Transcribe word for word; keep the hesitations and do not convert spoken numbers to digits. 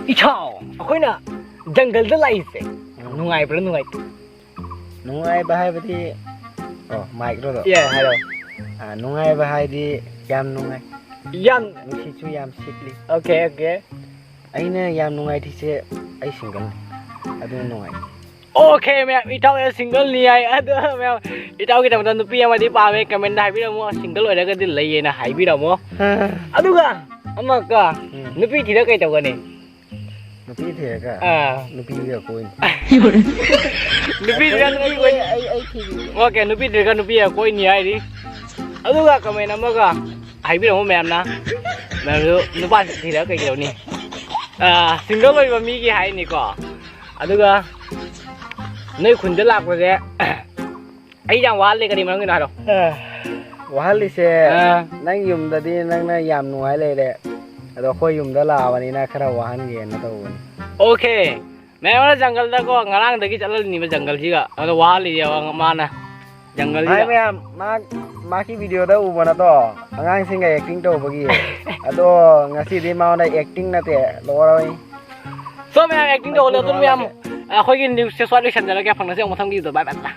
ꯏꯆꯥꯎ, ꯑꯩꯈꯣꯏꯅ ꯖꯪꯒꯜꯗ ꯂꯥꯛꯏꯁꯦ ꯅꯨꯡꯉꯥꯏꯕ꯭ꯔꯥ ꯅꯨꯡꯉꯥꯏꯇꯦ? ꯅꯨꯡꯉꯥꯏꯕ ꯍꯥꯏꯕꯗꯤ, ꯑꯣ, ꯃꯥꯏꯛꯔꯣꯗꯣ? ꯑꯦ, ꯍꯥꯏꯔꯣ꯫ ꯑꯥ, ꯅꯨꯡꯉꯥꯏꯕ ꯍꯥꯏꯗꯤ ꯌꯥꯝ ꯅꯨꯡꯉꯥꯏ, ꯌꯥꯝ ꯅꯨꯡꯁꯤꯠꯁꯨ ꯌꯥꯝ ꯁꯤꯠꯂꯤ꯫ Okay, okay. ꯑꯩꯅ ꯌꯥꯝ ꯅꯨꯡꯉꯥꯏꯇ꯭ꯔꯤꯁꯦ ꯑꯩ ꯁꯤꯡꯒꯜꯅꯤ, ꯑꯗꯨꯅ ꯅꯨꯡꯉꯥꯏꯇꯦ꯫ ꯑꯣꯀꯦ ꯃꯌꯥꯝ, ꯏꯇꯥꯎ ꯁꯤꯡꯒꯜꯅꯤ ꯍꯥꯏ꯫ ꯑꯗꯣ ꯃꯌꯥꯝ, ꯏꯇꯥꯎꯒꯤꯗꯃꯛꯇ ꯅꯨꯄꯤ ꯑꯃꯗꯤ ꯄꯥꯝꯃꯦ, ꯀꯃꯦꯟꯗ ꯍꯥꯏꯕꯤꯔꯝꯃꯣ, ꯁꯤꯡꯒꯜ ꯑꯣꯏꯔꯒꯗꯤ ꯂꯩꯌꯦꯅ ꯍꯥꯏꯕꯤꯔꯝꯃꯣ꯫ ꯑꯗꯨꯒ ꯑꯃꯀ, ꯎꯝ. ꯅꯨꯄꯤ ꯊꯤꯔ ꯀꯩ ꯇꯧꯒꯅꯤ? ꯅꯨꯄꯤ ꯊꯤꯔꯒ ꯑꯥ. ꯅꯨꯄꯤꯒ ꯀꯣꯏꯅꯤ꯫ ꯅꯨꯄꯤ ꯊꯤꯔ ꯅꯨꯄꯤ ꯀꯣꯏꯅꯤ꯫ ꯑꯩ ꯑꯩ ꯊꯤꯔꯤ. ꯑꯣꯀꯦ, ꯅꯨꯄꯤ ꯊꯤꯔꯒ ꯅꯨꯄꯤ ꯀꯣꯏꯅꯤ ꯍꯥꯏꯔꯤ꯫ ꯑꯗꯨꯒ ꯀꯃꯦꯟ ꯑꯃꯒ ꯍꯥꯏꯕꯤꯔꯝꯃꯣ ꯃꯌꯥꯝꯅ꯫ ꯃꯌꯥꯝꯁꯨ ꯅꯨꯄꯥ ꯊꯤꯔꯒ ꯀꯩꯗꯧꯅꯤ? ꯑꯥ, ꯁꯤꯡꯒꯜ ꯑꯣꯏꯕ ꯃꯤꯒꯤ ꯍꯥꯏꯅꯤꯀꯣ꯫ ꯑꯗꯨꯒ ꯅꯣꯏ ꯈꯨꯟꯗ ꯂꯥꯛꯄꯁꯦ ꯑꯩ ꯌꯥꯝ ꯋꯥꯍꯜꯂꯦ, ꯀꯔꯤ ꯃꯔꯝꯒꯤꯅꯣ ꯍꯥꯏꯔꯣ? ꯋꯥꯍꯜꯂꯤꯁꯦ, ꯑꯥ. ꯅꯪ ꯌꯨꯝꯗꯗꯤ ꯅꯪꯅ ꯌꯥꯝ ꯅꯨꯡꯉꯥꯏ ꯂꯩꯔꯦ, ꯑꯗꯣ ꯑꯩꯈꯣꯏ ꯌꯨꯝꯗ ꯂꯥꯛꯑꯕꯅꯤꯅ ꯈꯔ ꯋꯥꯍꯟꯒꯦꯅ ꯇꯧꯕꯅꯤ꯫ ꯑꯣꯀꯦ, ꯃꯌꯥꯝ ꯑꯃ ꯖꯪꯒꯜꯗꯀꯣ, ꯉꯔꯥꯡꯗꯒꯤ ꯆꯠꯍꯜꯂꯤꯅꯦꯕ ꯖꯪꯒꯜꯁꯤꯒ, ꯑꯗꯣ ꯋꯥꯍꯜꯂꯤꯅꯦꯕ ꯃꯥꯅ ꯍꯥꯏ ꯖꯪꯒꯜꯁꯤꯗ꯫ ꯃꯌꯥꯝ, ꯃꯥ ꯃꯥꯒꯤ ꯚꯤꯗꯤꯑꯣꯗ ꯎꯕ ꯅꯠꯇ꯭ꯔꯣ, ꯑꯉꯥꯡꯁꯤꯡꯒ ꯑꯦꯛꯇꯤꯡ ꯇꯧꯕꯒꯤ? ꯑꯗꯣ ꯉꯁꯤꯗꯤ ꯃꯉꯣꯟꯗ ꯑꯦꯛꯇꯤꯡ ꯅꯠꯇꯦ, ꯂꯣꯏꯔꯣꯏ. ꯁꯣ ꯃꯌꯥꯝ, ꯑꯦꯛꯇꯤꯡ ꯇꯧꯍꯜꯂꯦ꯫ ꯑꯗꯨꯝ ꯃꯌꯥꯝ, ꯑꯩꯈꯣꯏꯒꯤ ꯅ꯭ꯌꯨꯁꯁꯦ ꯁ꯭ꯋꯥꯏ ꯂꯣꯏꯁꯟꯖꯔꯒꯦ꯫ ꯐꯪꯅꯁꯦ ꯑꯃꯨꯛ ꯃꯊꯪꯒꯤꯗꯣ꯫ ꯕꯥꯏ ꯕꯥꯏ ꯕꯥꯏ꯫